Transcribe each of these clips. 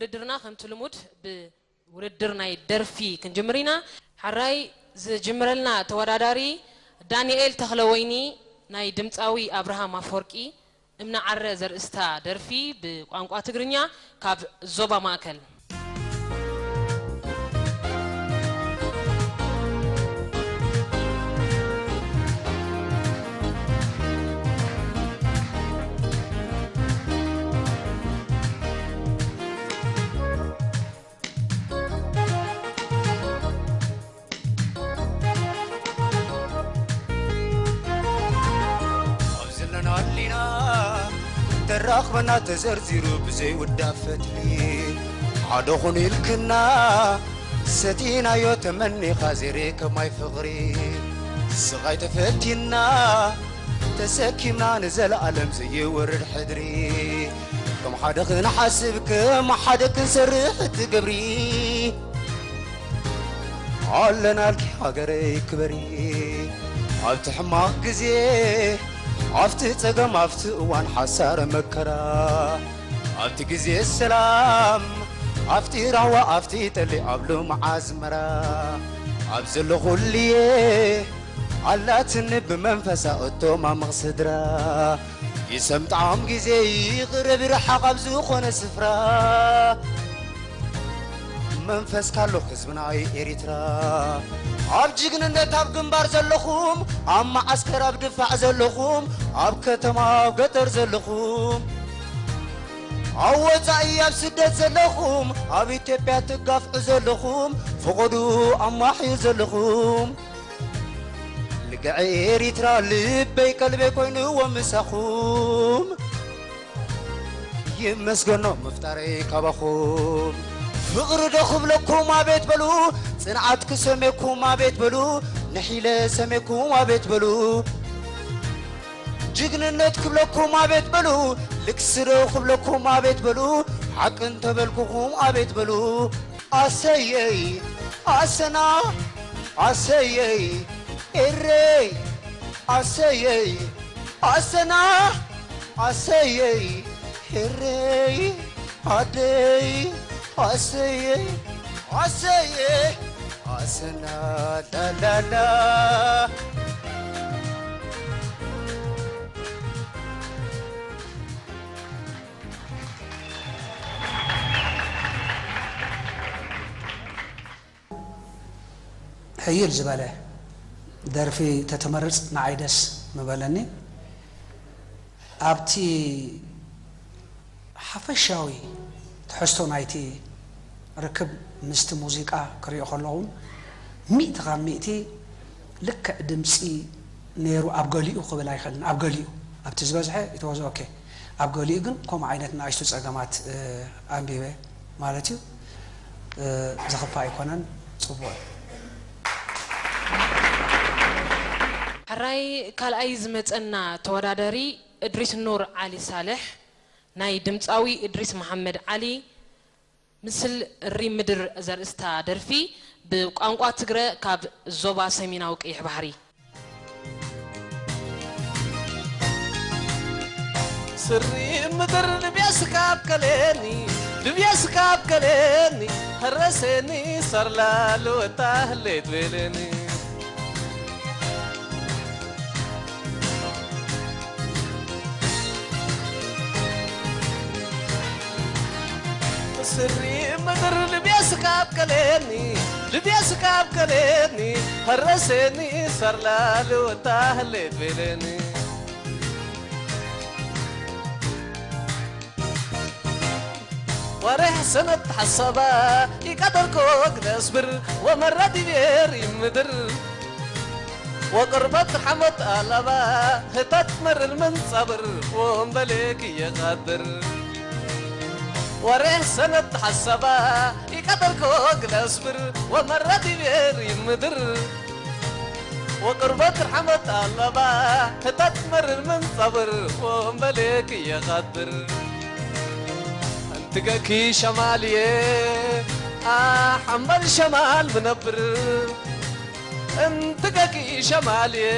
ውድድርና ከምቲ ልሙድ ብውድድር ናይ ደርፊ ክንጅምር ኢና። ሓራይ ዝጅምረልና ተወዳዳሪ ዳንኤል ተኽለወይኒ ናይ ድምፃዊ ኣብርሃም ኣፈወርቂ እምነ ዓረ ዘርእስታ ደርፊ ብቋንቋ ትግርኛ ካብ ዞባ ማእከል። ኣብ ዘለና ኣሊና ተራኽበና ተዘርዚሩ ብዘይውዳእ ፈትሊ ሓደ ኹን ኢልክና ሰቲናዮ ተመኒኻ ዘይርከብ ማይ ፍቕሪ ስቓይ ተፈቲና ተሰኪምና ንዘለኣለም ዘይወርድ ሕድሪ ከም ሓደ ክንሓስብ ከም ሓደ ክንሰርሕ ትገብሪ ኣለናልኪ ሃገረይ ክበሪ ኣብቲ ሕማቕ ግዜ ኣብቲ ጸገም ኣብቲ እዋን ሓሳረ መከራ ኣብቲ ግዜ ሰላም ኣብቲ ራህዋ ኣብቲ ጠሊ ኣብ ልምዓ ኣዝመራ ኣብ ዘለኹልየ ኣላትኒ ብመንፈሳ እቶም ኣምቕ ስድራ ይሰምጣዖም ግዜ ይቕረብ ይርሓቕ ኣብ ዝኾነ ስፍራ መንፈስ ካሎ ህዝብና እዩ ኤሪትራ ኣብ ጅግንነት ኣብ ግንባር ዘለኹም ኣብ መዓስከር ኣብ ድፋዕ ዘለኹም ኣብ ከተማ ኣብ ገጠር ዘለኹም ኣብ ወፃኢ ኣብ ስደት ዘለኹም ኣብ ኢትዮጵያ ትጋፍዑ ዘለኹም ፍቐዱ ኣማሕዩ ዘለኹም ልግዐ ኤሪትራ ልበይ ቀልበይ ኮይንዎ ምሳኹም ይመስገኖ ምፍጣረይ ካባኹም ፍቕሪ ዶ ክብለኩም ኣቤት በሉ ጽንዓት ክሰሜኩም ኣቤት በሉ ንሒለ ሰሜኩም ኣቤት በሉ ጅግንነት ክብለኩም ኣቤት በሉ ልግሲ ዶ ክብለኩም ኣቤት በሉ ሓቂ እንተበልኩኹም ኣቤት በሉ ኣሰየይ ኣሰና ኣሰየይ ኤረይ ኣሰየይ ኣሰና ኣሰየይ ኤረይ ኣደይ ኣሰየይ ኣሰየ ኣሰና ላላላ ሕይል ዝበለ ደርፊ ተትመርጽ ንዓይ ደስ ምበለኒ። ኣብቲ ሓፈሻዊ ትሕዝቶ ናይቲ ርክብ ምስቲ ሙዚቃ ክሪኦ ከለኹ እውን ሚእቲ ካብ ሚእቲ ልክዕ ድምጺ ነይሩ ኣብ ገሊኡ ክብል ኣይኽእልን። ኣብ ገሊኡ ኣብቲ ዝበዝሐ it was okay። ኣብ ገሊኡ ግን ከምኡ ዓይነት ንኣሽቱ ጸገማት ኣንቢበ ማለት እዩ። ዘኽፍእ ኣይኮነን። ጽቡቕ እዩ። ሕራይ ካልኣይ ዝመጸና ተወዳዳሪ እድሪስ ኑር ዓሊ ሳልሕ ናይ ድምጻዊ እድሪስ መሓመድ ዓሊ ምስል እሪ ምድር ዘርእስታ ደርፊ ብቋንቋ ትግረ ካብ ዞባ ሰሜናዊ ቀይሕ ባሕሪ። ስሪ ምድር ልብያ ስካብ ከለኒ ልብያ ስካብ ከለኒ ሀረሰኒ ሳርላ ልወታ ህሌት ቤለኒ ስሪ ምድር ልብያ ስካብ ከለኒ ልብያ ስካብ ከለኒ ሀረሰኒ ሳርላ ልወታ ህሌት ቤለኒ ወርሕ ሰነት ሓሳባ ይቀደርኮ ግደስብር ወመራ ዲቤር ይምድር ወቅርበት ሓሞት ኣለባ ህታት መርል መንጸብር ወንበሌክ የቐድር ወርሕ ሰነት ሓሳባ ይቀደርኮ ግደስብር ወመራ ዲቤር ይምድር ወቅርበት ሓሞት ኣለባ ህታት መርል መንጸብር ወንበሌክ የቐድር ትገኪ ሸማልየ ኣሕ ኣምበል ሸማል ምነብር እንትገኪ ሸማልየ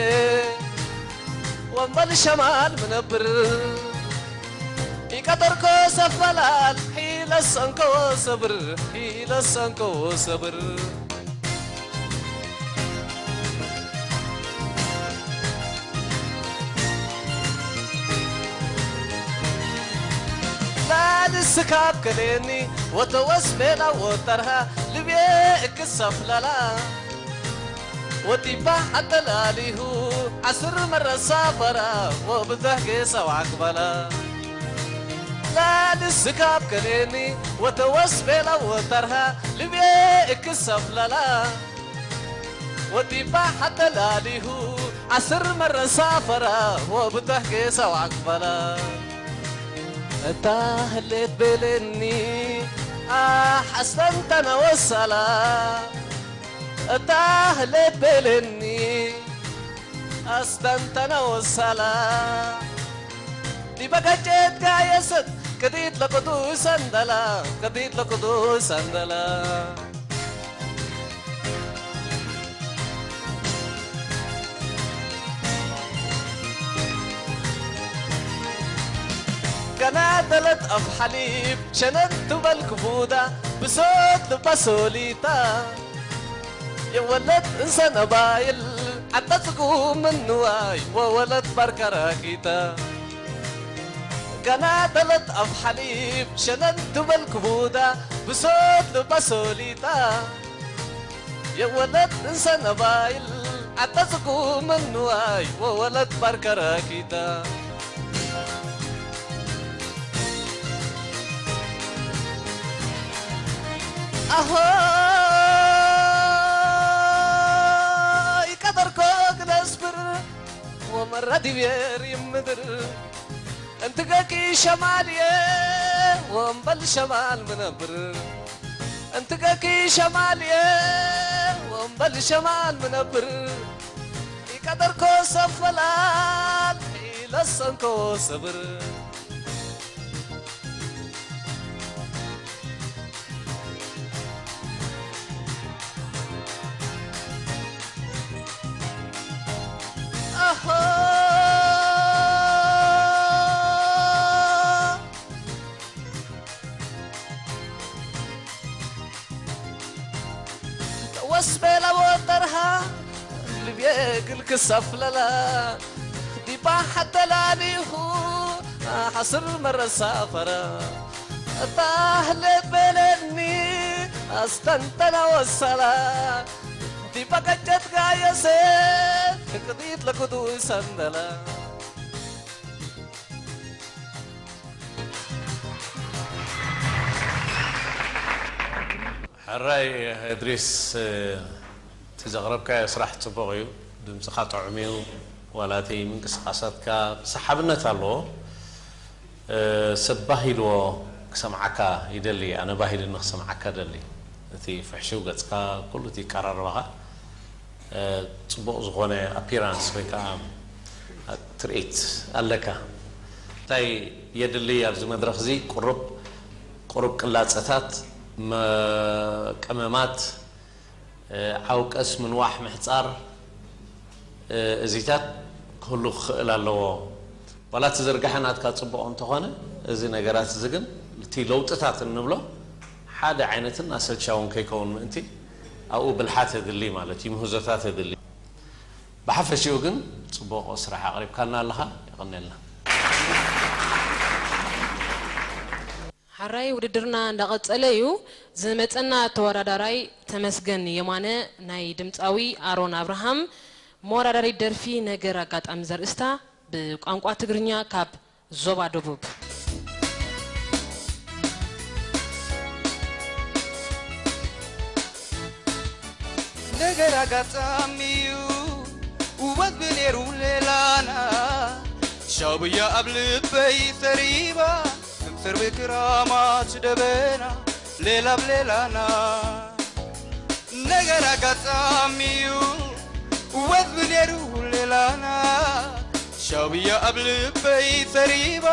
ወንበል ሸማል ምነብር ይቀጠርኮ ሰፈላል ኢለሰንኮ ሰብር ኢለሰንኮ ሰብር ላልስካብ ከሌኒ ወተወስ ቤላ ወጠርሃ ልቤ እክሰፍለላ ወዲባ ሓተላሊሁ ዓስር መረሳፈራ ወብዛህ ጌሰ ዋዕቅበላ ላልስካብ ከሌኒ ወተወስ ቤላ ወጠርሃ ልቤ እክሰፍለላ ወዲባ ሓተላሊሁ ዓስር መረሳፈራ ወብዛህ ጌሰ ዋዕቅበላ እታ ህሌት ቤለኒ ኣሕ ኣስተንተነ ወሰላ እታ ህሌት ቤለኒ ኣስተንተነ ወሰላ ዲበ ገጨት ጋየሰት ቅዲት ለቅዱ ሰንደላ ቅዲት ለቅዱ ሰንደላ ገና ደለት ኣብ ሓሊብ ሸነን ትበል ክፉዳ ብሶት ልባ ሶሊታ የወለት እንሰን ኣባይል ዓጣጽጉ ምንዋይ ወወለት ባርከራኪታ ገና ደለት ኣብ ሓሊብ ሸነን ትበል ክፉዳ ብሶት ልባ ሶሊታ የወለት እንሰን ኣባይል ዓጣጽጉ ምንዋይ ወወለት ባርከራኪታ ኣሆ ይቀደርኮ ግለስብር ወመራ ዲብየር ይምድር እንትገኪ ሸማልየ ወንበል ሸማል ምነብር እንትገኪ ሸማልየ ወንበል ሸማል ምነብር ይቀደርኮ ሰፈላል ኢለሰንኮ ሰብር ኣሆ ወስቤላ ወጠርሃ ልብየ ግል ክሰፍለላ ዲባ ሓተላሊኹ ሓስር መረሳፈራ እታ ህሌት በለኒ ኣስተንተና ወሰላ ዲባ ቀጨት ጋየሰ ክቅዲት ለክዱ ሰንደላ ሕራይ እድሪስ እቲ ዘቕረብካዮ ስራሕ ጽቡቕ እዩ። ድምፅኻ ጥዑም እዩ። ዋላ እቲ ምንቅስቃሳትካ ሰሓብነት ኣለዎ። ሰብ ባህ ኢልዎ ክሰምዓካ ይደሊ። ኣነ ባህ ኢልኒ ክሰምዓካ ደሊ። እቲ ፍሕሽው ገፅካ፣ ኩሉ እቲ ቀራርባኻ ጽቡቕ ዝኾነ ኣፒራንስ ወይ ከዓ ትርኢት ኣለካ። እንታይ የድሊ ኣብዚ መድረኽ እዚ? ቁሩብ ቁሩብ ቅላፀታት፣ ቀመማት፣ ዓውቀስ፣ ምንዋሕ፣ ምሕፃር እዚታት ክህሉ ክኽእል ኣለዎ። ዋላ እቲ ዝርጋሐ ናትካ ፅቡቕ እንተኾነ፣ እዚ ነገራት እዚ ግን እቲ ለውጥታት እንብሎ ሓደ ዓይነትን ኣሰልቻውን ከይከውን ምእንቲ ኣብኡ ብልሓት የድሊ ማለት እዩ፣ ምህዞታት የድሊ። ብሓፈሽኡ ግን ፅቡቕ ስራሕ ኣቕሪብካልና ኣለኻ፣ የቐንየልና። ሓራይ ውድድርና እንዳቐጸለ እዩ። ዝመጸና ተወዳዳራይ ተመስገን የማነ ናይ ድምጻዊ ኣሮን ኣብርሃም መወዳዳሪት ደርፊ ነገር ኣጋጣሚ ዘርእስታ ብቋንቋ ትግርኛ ካብ ዞባ ደቡብ። ነገር ኣጋጣሚዩ ውበት ብኔሩ ሌላና ሻውብያ ኣብ ልበይ ተሪባ ክምስር ብክራማት ደበና ሌላ ብሌላና ነገር ኣጋጣሚዩ ውበት ብኔሩ ሌላና ሻውብያ ኣብ ልበይ ተሪባ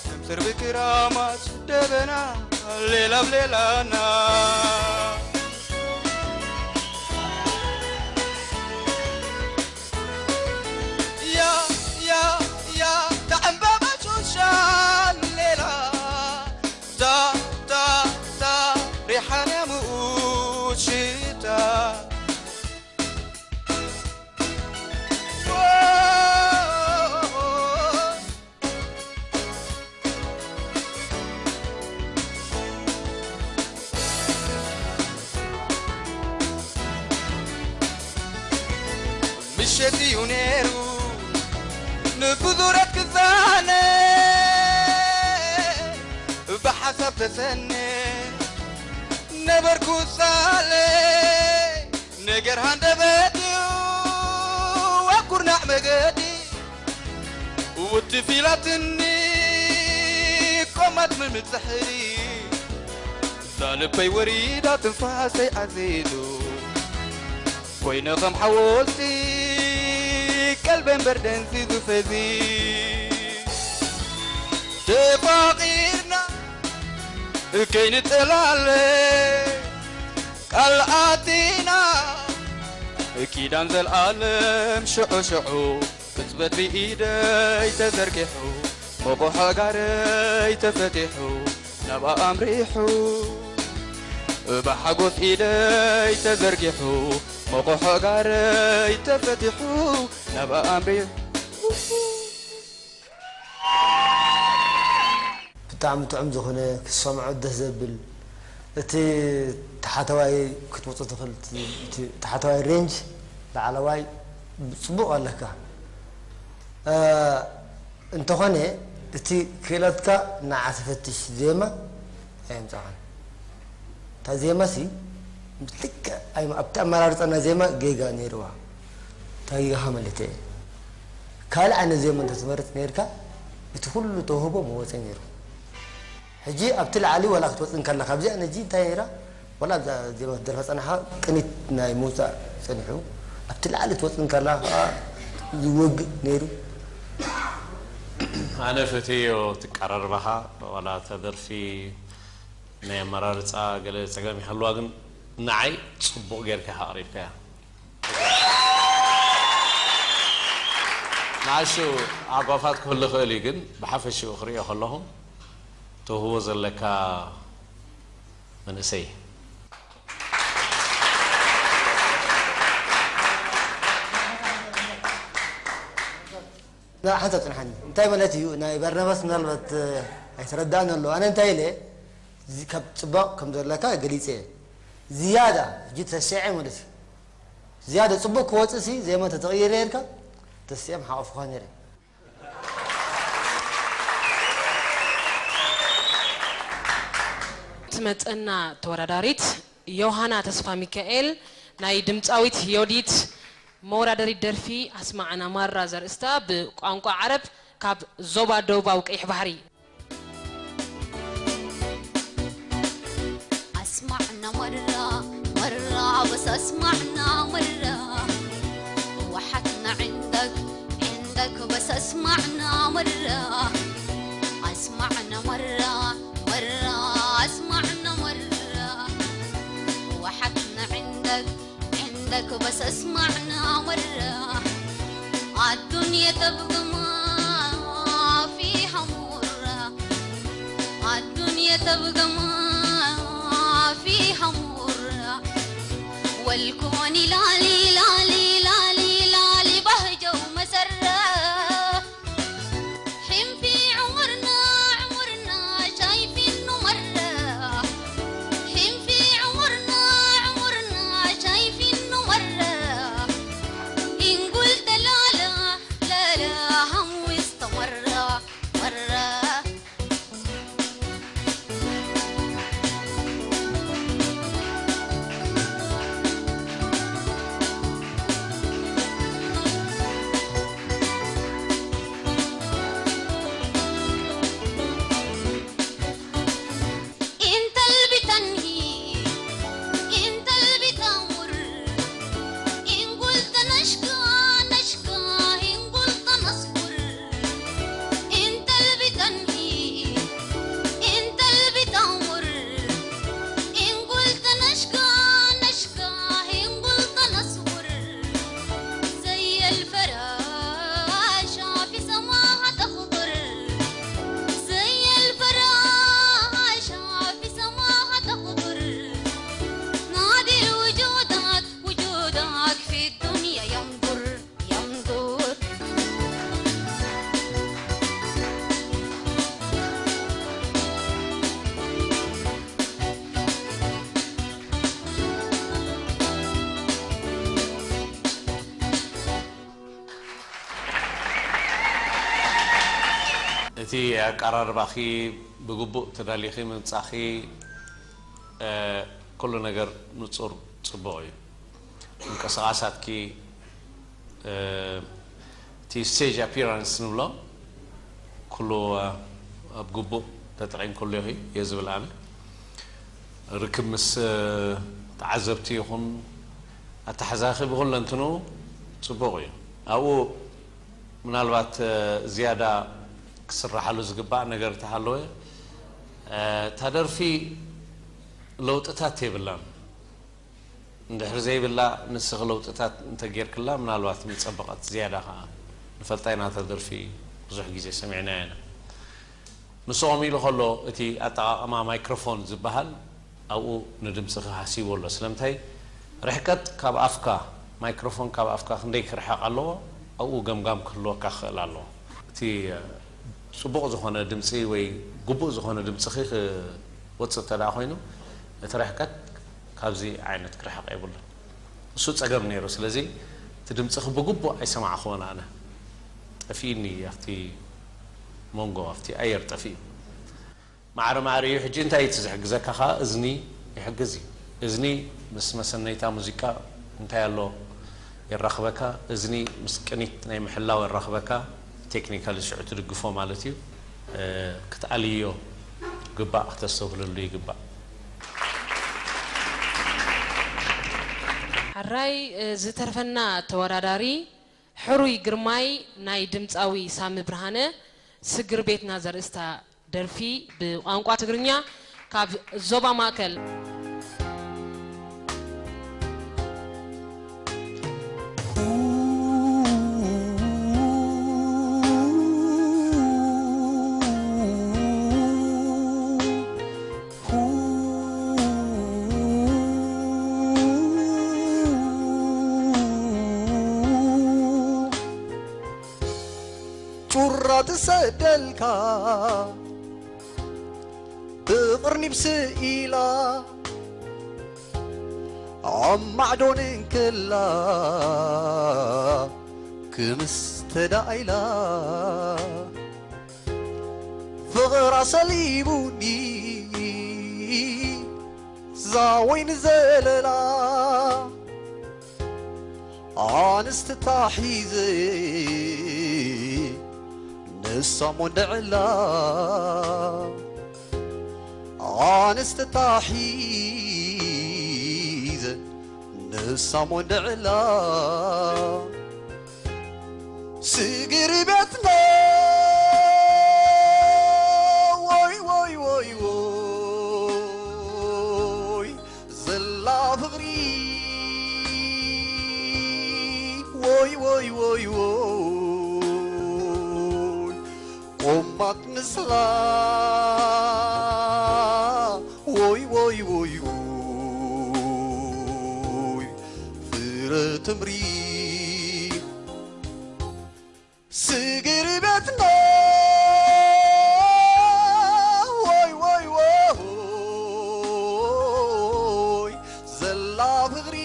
ክምስር ብክራማት ደበና ሌላ ብሌላና ሸትዩ ነይሩ ንብዙረት ክዛነ ብሓሳብ ተሰነ ነበርኩ ሳለ ነገር ሃንደበትዩ ኣብ ኩርናዕ መገዲ ውትፍ ኢላትኒ ቆማት ምምጽሕሪ ዛልበይ ወሪዳ ትንፋሰይ ዓዚዙ ኮይነ ከም ሓወልቲ ቀልበ እምበር ደንዚዙ ፈዚ ተፋቒርና ከይንጠላለ ቃል ኣቲና ኪዳን ዘልኣለም ሽዑ ሽዑ ቅጽበት ብኢደይ ተዘርጊሑ መቑሖ ጋረይ ተፈቲሑ ናብኣ ኣምሪሑ ብሓጎስ ኢደይ ተዘርጊሑ መቑሖ ጋረይ ተፈቲሑ ናብኣ ኣምሪሑ ብጣዕሚ ጥዑም ዝኾነ ክሰምዖ ደስ ዘብል እቲ ታሕተዋይ ክትወፆ ትኽእል እቲ ታሕተዋይ ሬንጅ ላዕለዋይ ፅቡቕ ኣለካ እንተኾነ እቲ ክእለትካ ንዓ ትፈትሽ ዜማ ኣየምፃኻን እታ ዜማ ሲ ልክዕ ኣብቲ ኣመራርፃ ናይ ዜማ ጌጋ ነይርዋ እንታይ ጌጋ ከመልተ እየ ካልእ ዓይነት ዜማ እንተትመርፅ ነይርካ እቲ ኩሉ ተውህቦ መወፀ ነይሩ ሕጂ ኣብቲ ላዕሊ ዋላ ክትወፅእ እንከላ ካብዚኣ ነጂ እንታይ ነይራ ዋላ ኣብዛ ዜማ ክትደርፋ ፀናሓ ቅኒት ናይ ምውፃእ ፀኒሑ ኣብቲ ላዕሊ ክትወፅእ እንከላ ከዓ ዝወግእ ነይሩ ኣነ ፈትዮ ትቀራርባኻ ዋላ እታ ደርፊ ናይ ኣመራርፃ ገለ ፀገም ይሃልዋ ግን ንዓይ ፅቡቕ ጌርካ ኢኻ ኣቕሪብካያ ንኣሹ ኣጓፋት ክህሉ ይኽእል እዩ ግን ብሓፈሽኡ ክሪኦ ከለኹ ተውህቦ ዘለካ መንእሰይ ሓንሳብ ፅንሓኒ እንታይ ማለት እዩ ናይ በርናባስ ምናልባት ኣይተረዳእን ኣሎ ኣነ እንታይ ኢለ ካብ ፅባቕ ከም ዘለካ ገሊፀ ዝያዳ ሕጂ ተስዐ ማለት እዩ ዝያዳ ፅቡቅ ክወፅእ ሲ ዜማ እንተተቕይር ነርካ ተስዐ ምሓቆፍኳ ነይረ ትመፀና ተወዳዳሪት ዮሃና ተስፋሚካኤል ናይ ድምፃዊት ዮዲት መወዳደሪት ደርፊ ኣስማዕና ማራ ዘርእስታ ብቋንቋ ዓረብ ካብ ዞባ ደቡባዊ ቀይሕ ባሕሪ أسمعنا مرة مرة بس أسمعنا مرة وحدنا عندك عندك بس أسمعنا مرة أسمعنا مرة مرة أسمعنا مرة وحدنا عندك عندك بس أسمعنا مرة الدنيا تبقى ما فيها مرة الدنيا تبقى ما فيها مرة والكون لالي لالي لالي لالي بهجة ومسرة حين في عمرنا عمرنا شايفينه مرة حين في عمرنا عمرنا شايفينه مرة إن قلت لا لا لا لا هم واستمرة مرة እቲ ኣቀራርባኺ ብግቡእ ተዳሊኺ ምምጻኺ፣ እ፣ ኩሉ ነገር ንጹር ጽቡቕ እዩ። ምንቅስቓሳትኪ፣ እ፣ እቲ ስቴጅ ኣፒራንስ ንብሎ ኩሉ፣ እ፣ ኣብ ግቡእ ተጠቒምክሉ ኢኺ እየ ዝብል ኣነ። ርክብ ምስ፣ እ፣ ተዓዘብቲ ይኹን ኣተሓዛኺ ብኹለንትንኡ ጽቡቕ እዩ። ኣብኡ ምናልባት፣ እ፣ ዝያዳ ክስራሓሉ ዝግባእ ነገር እንተሃለወ፣ እ፣ እታ ደርፊ ለውጥታት የብላን። እንድሕር ዘይብላ፣ ንስኺ ለውጥታት እንተጌርክላ ምናልባት ምጸበቐት። ዝያዳ ኸኣ ንፈልጣ ኢና፣ እታ ደርፊ ብዙሕ ግዜ ሰሚዕናያ ኢና። ምስ ከምኡ ኢሉ ከሎ፣ እቲ ኣጠቓቕማ ማይክሮፎን ዝበሃል ኣብኡ ንድምጽኺ ሃስይዎ ኣሎ። ስለምንታይ? ርሕቀት ካብ ኣፍካ፣ ማይክሮፎን ካብ ኣፍካ ክንደይ ክርሕቕ ኣለዎ፣ ኣብኡ ገምጋም ክህልወካ ክኽእል ኣለዎ። እቲ፣ እ፣ ጽቡቕ ዝኾነ ድምጺ ወይ ግቡእ ዝኾነ ድምጽኺ ክወጽእ እንተ ደኣ ኮይኑ፣ እቲ ርሕቀት ካብዚ ዓይነት ክርሕቕ የብሉን። እሱ ጸገም ነይሩ። ስለዚ እቲ ድምጽኺ ብግቡእ ኣይሰማዕኽዎን ኣነ። ጠፊእኒ ኣብቲ መንጎ፣ ኣብቲ ኣየር ጠፊኡ። ማዕረ ማዕረ እዩ። ሕጂ እንታይ እቲ ዝሕግዘካ ከኣ እዝኒ ይሕግዝ እዩ። እዝኒ ምስ መሰነይታ ሙዚቃ እንታይ ኣሎ የራኽበካ፣ እዝኒ ምስ ቅኒት ናይ ምሕላው የራኽበካ፣ ቴክኒካሊ ሽዑ ትድግፎ ማለት እዩ። እ፣ ክትኣልይዮ ግባእ፣ ክተስተውህለሉ ይግባእ። ሕራይ፣ እ፣ ዝተርፈና ተወዳዳሪ ሕሩይ ግርማይ ናይ ድምጻዊ ሳሚ ብርሃነ ስግር ቤትና ዘርእስታ ደርፊ ብቋንቋ ትግርኛ ካብ ዞባ ማእከል። ጩራ ትሰደልካ ብቕርኒብ ስኢላ ኣብ ማዕዶን እንክላ ክምስ ተዳኢላ ፍቕራ ሰሊቡኒ ዛወይን ዘለላ ኣንስቲ ታሒዘ ንሳ ሞንደዕላ ኣንስቲ ታሒዘ ንሳ ሞንደዕላ ስግሪ ቤትና ወይ ወይ ወይ ወይ ዘላ ፍቕሪ ወይ ወይ ወይ ወይ ቆማት ምስላ ወይ ወይ ወይ ወይ ፍረ ትምሪ ስግር ቤትና ወይ ወይ ወይ ዘላ ፍቕሪ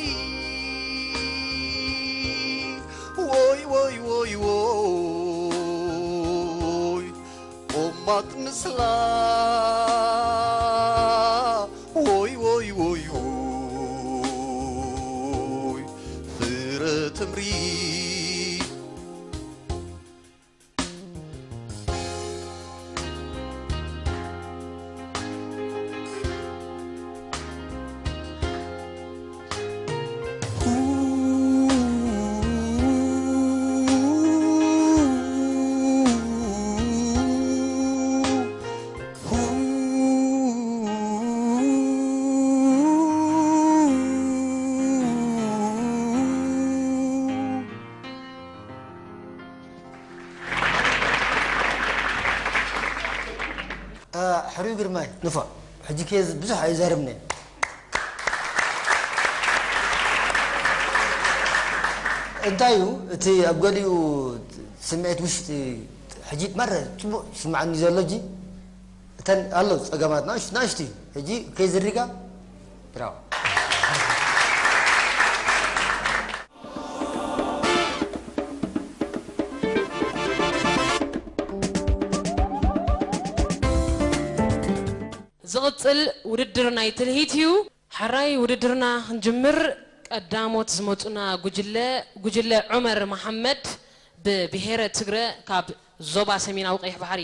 ወይ ወይ ወይ ወይ ቆማት ምስላ ወይ ወይ ወይ ወይ ፍረ ትምሪ ሕሩይ ግርማይ ንፋዕ ሕጂ ከ ብዙሕ ኣይዛረብነ እንታይ እዩ እቲ ኣብ ገሊኡ ስምዒት ውሽጢ ሕጂ መረ ጽቡቕ ስምዓኒ ዘሎ እጂ እተን ኣሎ ጸገማት ናሽ ናሽቲ ሕጂ ከይዝሪጋ ብራው ዝቕጽል ውድድር ናይ ትልሂት እዩ። ሕራይ ውድድርና ክንጅምር ቀዳሞት ዝመጹና ጉጅለ፣ ጉጅለ ዑመር መሓመድ ብብሄረ ትግረ ካብ ዞባ ሰሜናዊ ቀይሕ ባሕሪ።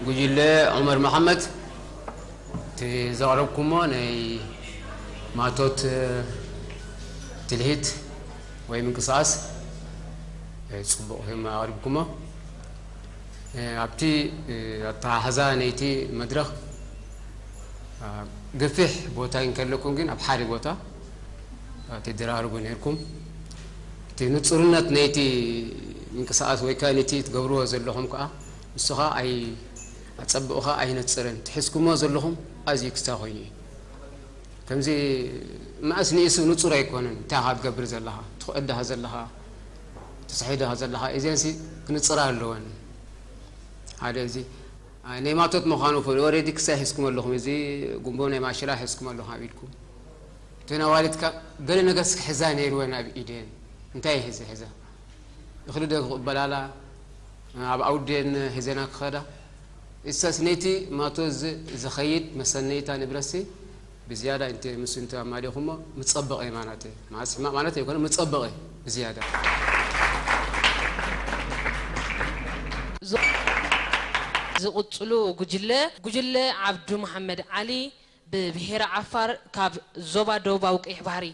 ጉጅለ ዑመር መሓመድ፣ እቲ ዘቕረብኩሞ ናይ ማቶት ትልሂት ወይ ምንቅስቓስ ጽቡቕ እዮም ኣቕሪብኩሞ። ኣብቲ ኣተሓሕዛ ናይቲ መድረኽ ገፊሕ ቦታ እንከለኩም ግን ኣብ ሓደ ቦታ ትደራርቡ ነርኩም። እቲ ንጹርነት ናይቲ ምንቅስቓስ ወይ ከኣ ነቲ ትገብርዎ ዘለኹም ከኣ ንሱ ኸኣ ኣይ-፣ ኣጸብቑ ኸኣ ኣይነጽርን። ትሕዝኩሞ ዘለኹም ኣዝዩ ክስታ ኮይኑ እዩ። ከምዚ መኣስ ንእሱ ንጹር ኣይኮነን። እንታይ ኢኻ ትገብር ዘለኻ? ትኽእል ዲኻ ዘለኻ? ትስሒ ዲኻ ዘለኻ? እዚአንሲ ክንጽራ ኣለወን። ሓደ እዚ፣ ኣ፣ ናይ ማቶት ምዃኑ ፍሉይ። ኦሬዲ ክሳይ ሒዝኩም ኣለኹም። እዚ ጉምቦ ናይ ማሽላ ሒዝኩም ኣለኹም ኣብ ኢድኩም። እተን ኣዋልድካ ገለ ነገርስ ክሕዛ ነይርወን ኣብ ኢደን። እንታይ እዩ ሕዚ ሕዛ? እኽሊ ዶ ክቕበላላ? ኣብ ኣውደን ሒዘና ክኸዳ? እሳስ ነቲ ማቶ ዝ-፣ ዝኸይድ መሰነይታ ንብረትሲ ብዝያዳ እንተ ምስ እንተ ኣማሊኹሞ ምጸበቐ ማለት እዩ። ማለት ሕማቕ ማለት ኣይኮነ፣ ምጸበቐ ብዝያዳ። ዝ-፣ ዝቕጽሉ ጉጅለ፣ ጉጅለ ዓብዱ መሓመድ ዓሊ ብብሄረ ዓፋር ካብ ዞባ ደቡባዊ ቀይሕ ባሕሪ።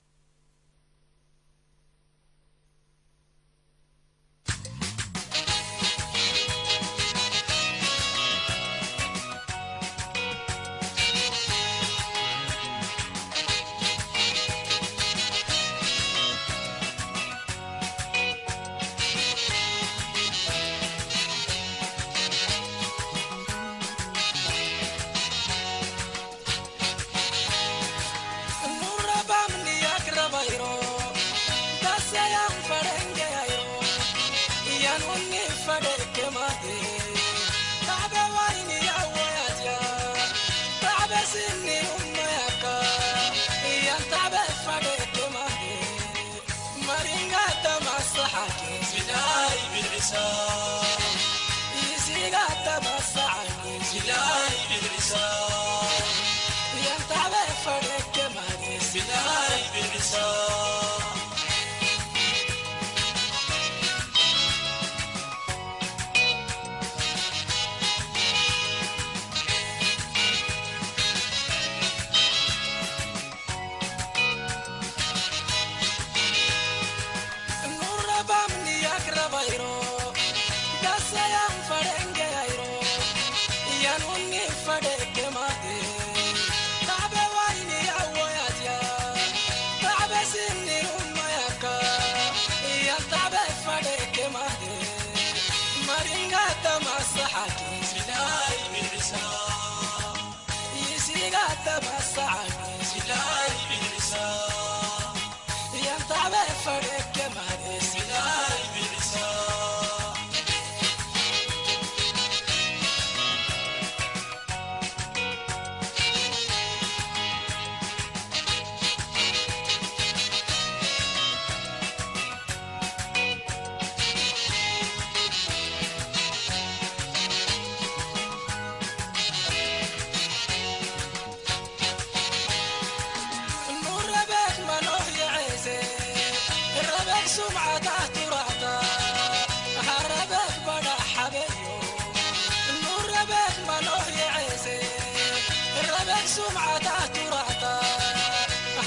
ስምዓታ ቱራታ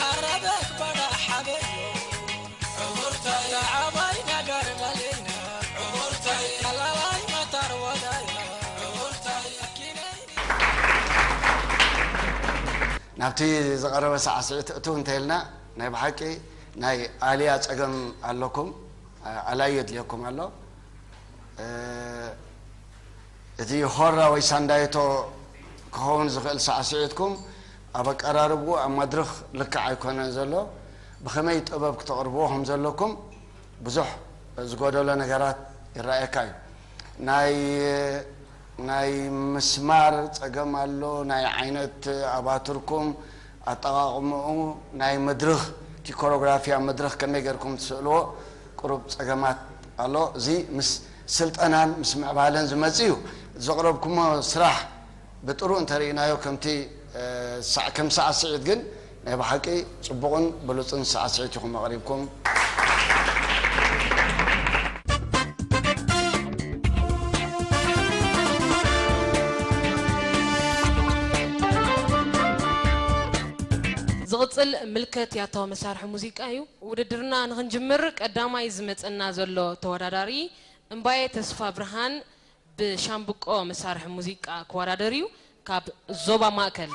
ሃረበት በዳ ሓበዮ ዕውርታይ ዓባይ ነገር ደሊና ዕውርታይ ሓላላይ መታር ወዳይና ዕውርታይ ኪነይ ናብቲ ዝቐረበ ሳዕስዒት እትው እንተኢልና ናይ ብሓቂ ናይ ኣልያ ጸገም ኣለኩም፣ ኣላይ የድልየኩም ኣሎ። እቲ ሆራ ወይ ሳንዳይቶ ክኸውን ዝኽእል ሳዕስዒትኩም ኣብ ኣቀራርብኡ ኣብ መድረኽ ልክዕ ኣይኮነን ዘሎ። ብኸመይ ጥበብ ክተቕርብዎ ከም ዘለኩም ብዙሕ ዝጎደሎ ነገራት ይረኣየካ እዩ። ናይ ናይ ምስማር ጸገም ኣሎ፣ ናይ ዓይነት ኣባትርኩም ኣጠቓቕምኡ፣ ናይ መድረኽ ቲ ኮሮግራፊ ኣብ መድረኽ ከመይ ጌርኩም ትስእልዎ ቁሩብ ጸገማት ኣሎ። እዚ ምስ ስልጠናን ምስ ምዕባለን ዝመጽእ እዩ። ዘቕረብኩሞ ስራሕ ብጥሩ እንተርኢናዮ ከምቲ ሳዕ ከም ሳዕስዒት ግን ናይ ብሓቂ ጽቡቕን ብሉጽን ሳዕስዒት ኢኹም ኣቕሪብኩም። ዝቕጽል ምልከት ያታዊ መሳርሒ ሙዚቃ እዩ። ውድድርና ንኽንጅምር ቀዳማይ ዝመጸና ዘሎ ተወዳዳሪ እምባየ ተስፋ ብርሃን ብሻምብቆ መሳርሒ ሙዚቃ ክወዳደር እዩ ካብ ዞባ ማእከል።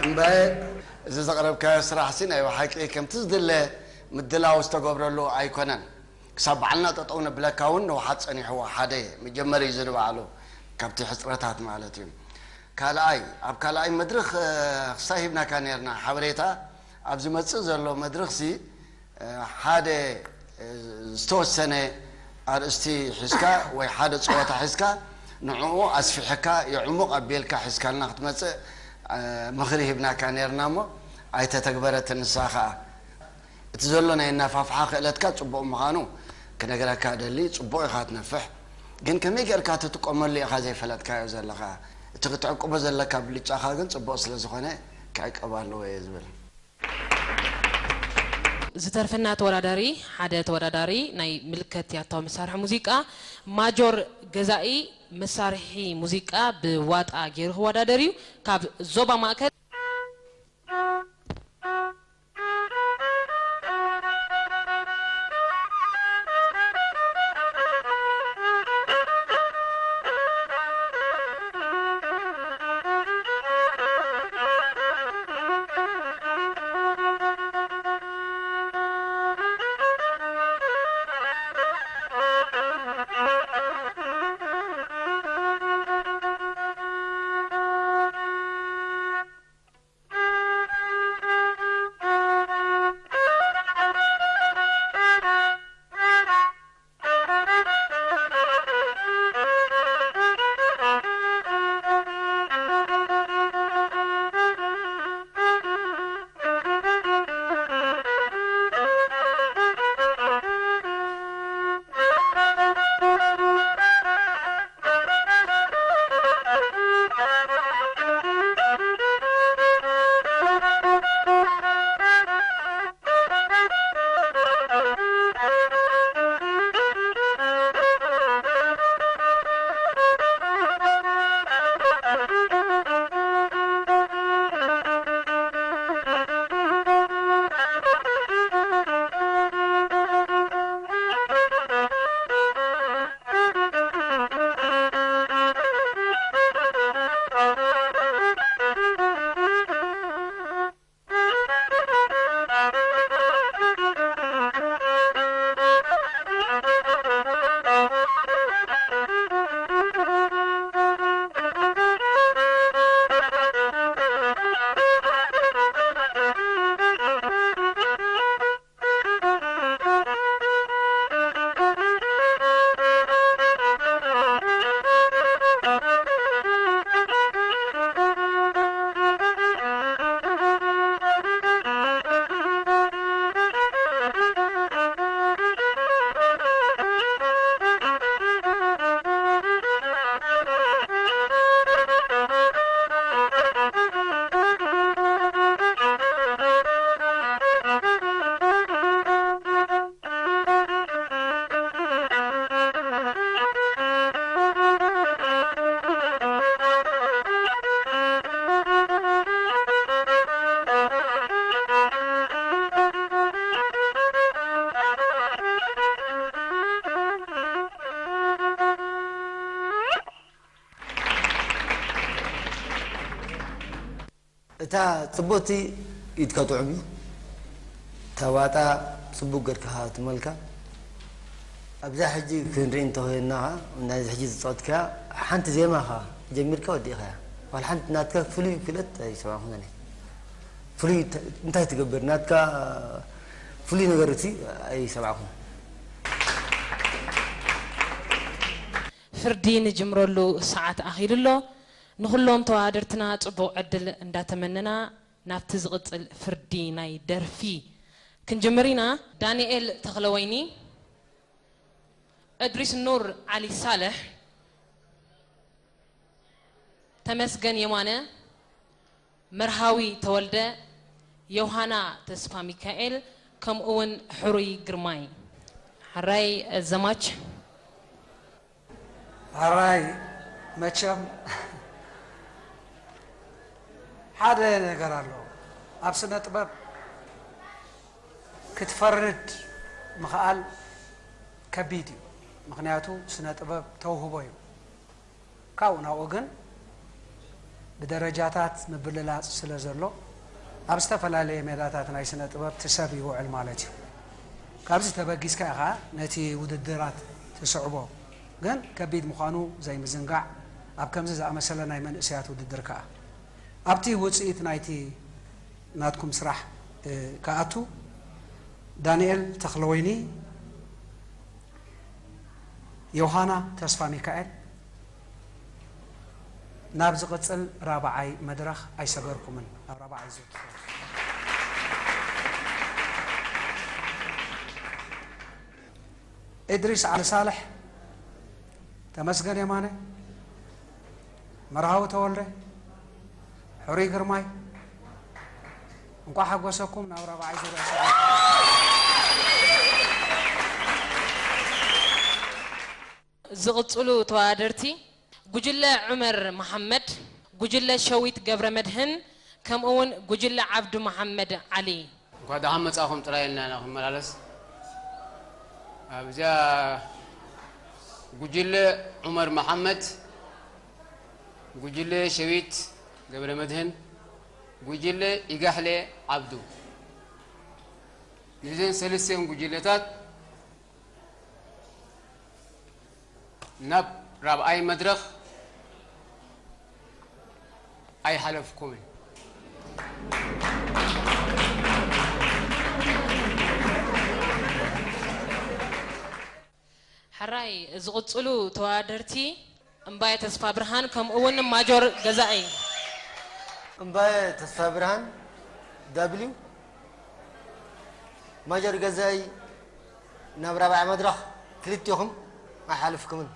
እምበኣር እዚ ዘቕረብካዮ ስራሕሲ ናይ ብሓቂ ከምቲ ዝድለ ምድላው ዝተገብረሉ ኣይኮነን። ክሳብ ባዕልና ጠጠው ነብለካ እውን ንውሓት ጸኒሕዎ ሓደ መጀመሪ እዩ ንባዕሉ ካብቲ ሕጽረታት ማለት እዩ። ካልኣይ ኣብ ካልኣይ መድረኽ ክሳይ ሂብናካ ነርና ሓበሬታ ኣብ ዝመጽእ ዘሎ መድረኽሲ ሓደ ዝተወሰነ ኣርእስቲ ሒዝካ ወይ ሓደ ፀወታ ሒዝካ ንዕኡ ኣስፊሕካ የዕሙቕ ኣቢልካ ሒዝካልና ክትመፅእ ምኽሪ ሂብናካ ነርና እሞ ኣይተተግበረትን ንሳ ኸዓ እቲ ዘሎ ናይ ኣናፋፍሓ ክእለትካ ፅቡቕ ምዃኑ ክነግረካ እደሊ። ፅቡቕ ኢኻ ትነፍሕ ግን ከመይ ጌርካ ትጥቀመሉ ኢኻ ዘይፈለጥካዮ ዘለኻ። እቲ ክትዕቅቦ ዘለካ ብልጫኻ ግን ፅቡቕ ስለ ዝኾነ ክዕቀብ ኣለዎ እየ ዝብል። ዝተርፈና ተወዳዳሪ ሓደ ተወዳዳሪ ናይ ምልከት ያታዊ መሳርሒ ሙዚቃ ማጆር ገዛኢ መሳርሒ ሙዚቃ ብዋጣ ገይሩ ክወዳደር እዩ ካብ ዞባ ማእከል። እታ ጽቡቕቲ ኢድካ ጥዑም እዩ። እታ ዋጣ ጽቡቕ ገርካ ትመልካ። ኣብዛ ሕጂ ክንርኢ እንተኾይንና ኸዓ፣ ናይዚ ሕጂ ዝጻወትካያ ሓንቲ ዜማ ኸዓ ጀሚርካ ወዲእኻያ። ዋላ ሓንቲ ናትካ ፍሉይ ክእለት ኣይሰማዕኩን ኣነ። ፍሉይ ተ-፣ እንታይ ትገብር? ናትካ ፍሉይ ነገር እቲ ኣይሰማዕኩን። ፍርዲ ንጅምረሉ ሰዓት ኣኺሉ ኣሎ። ንኹሎም ተወዳደርትና ጽቡቕ ዕድል እንዳተመነና ናብቲ ዝቕጽል ፍርዲ ናይ ደርፊ ክንጅምር ኢና። ዳንኤል ተኽለወይኒ፣ እድሪስ ኑር፣ ዓሊ ሳልሕ፣ ተመስገን የማነ፣ መርሃዊ ተወልደ፣ ዮሃና ተስፋሚካኤል፣ ከምኡውን ሕሩይ ግርማይ። ሕራይ ዘማች። ሕራይ መቸም ሓደ ነገር ኣሎ። ኣብ ስነ ጥበብ ክትፈርድ ምኽኣል ከቢድ እዩ። ምኽንያቱ ስነ ጥበብ ተውህቦ እዩ። ካብኡ ናብኡ ግን ብደረጃታት ምብልላጽ ስለ ዘሎ ኣብ ዝተፈላለየ ሜዳታት ናይ ስነ ጥበብ እቲ ሰብ ይውዕል ማለት እዩ። ካብዚ ተበጊስካ ኢኻ ነቲ ውድድራት ትስዕቦ። ግን ከቢድ ምዃኑ ዘይምዝንጋዕ ኣብ ከምዚ ዝኣመሰለ ናይ መንእሰያት ውድድር ከኣ ኣብቲ ውጽኢት ናይቲ ናትኩም ስራሕ ክኣቱ ዳንኤል ተኽለወይኒ፣ ዮሃና ተስፋሚካኤል ናብ ዝቕጽል ራብዓይ መድረኽ ኣይሰገርኩምን። ናብ ራብዓይ ዙር እድሪስ ዓሊ ሳልሕ፣ ተመስገን የማነ፣ መርሃዊ ተወልደ፣ ሕሩይ ግርማይ፣ እንቋዕ ሓጎሰኩም ናብ ራብዓይ ዙርያ ሰዓት። ዝቕጽሉ ተወዳደርቲ ጉጅለ ዑመር መሓመድ፣ ጉጅለ ሸዊት ገብረመድህን ከምኡውን ጉጅለ ዓብዱ መሓመድ ዓሊ። እንኳዕ ደሓን መጻኹም ጥራይ ኢልና ኢና ክንመላለስ። ኣብዚኣ ጉጅለ ዑመር መሓመድ፣ ጉጅለ ሸዊት ገብረመድህን፣ ጉጅለ ኢጋሕለ ዓብዱ፣ ነዘን ሰለስቲኦን ጉጅለታት ናብ ራብዓይ መድረኽ ኣይሓለፍኩምን። ሕራይ ዝቕጽሉ ተወዳደርቲ እምባየ ተስፋብርሃን ከምኡ እውን ማጆር ገዛኢ። እምባየ ተስፋብርሃን፣ ዳብሊው፣ ማጆር ገዛኢ ናብ ራብዓይ መድረኽ ክልቲኹም ኣይሓልፍኩምን።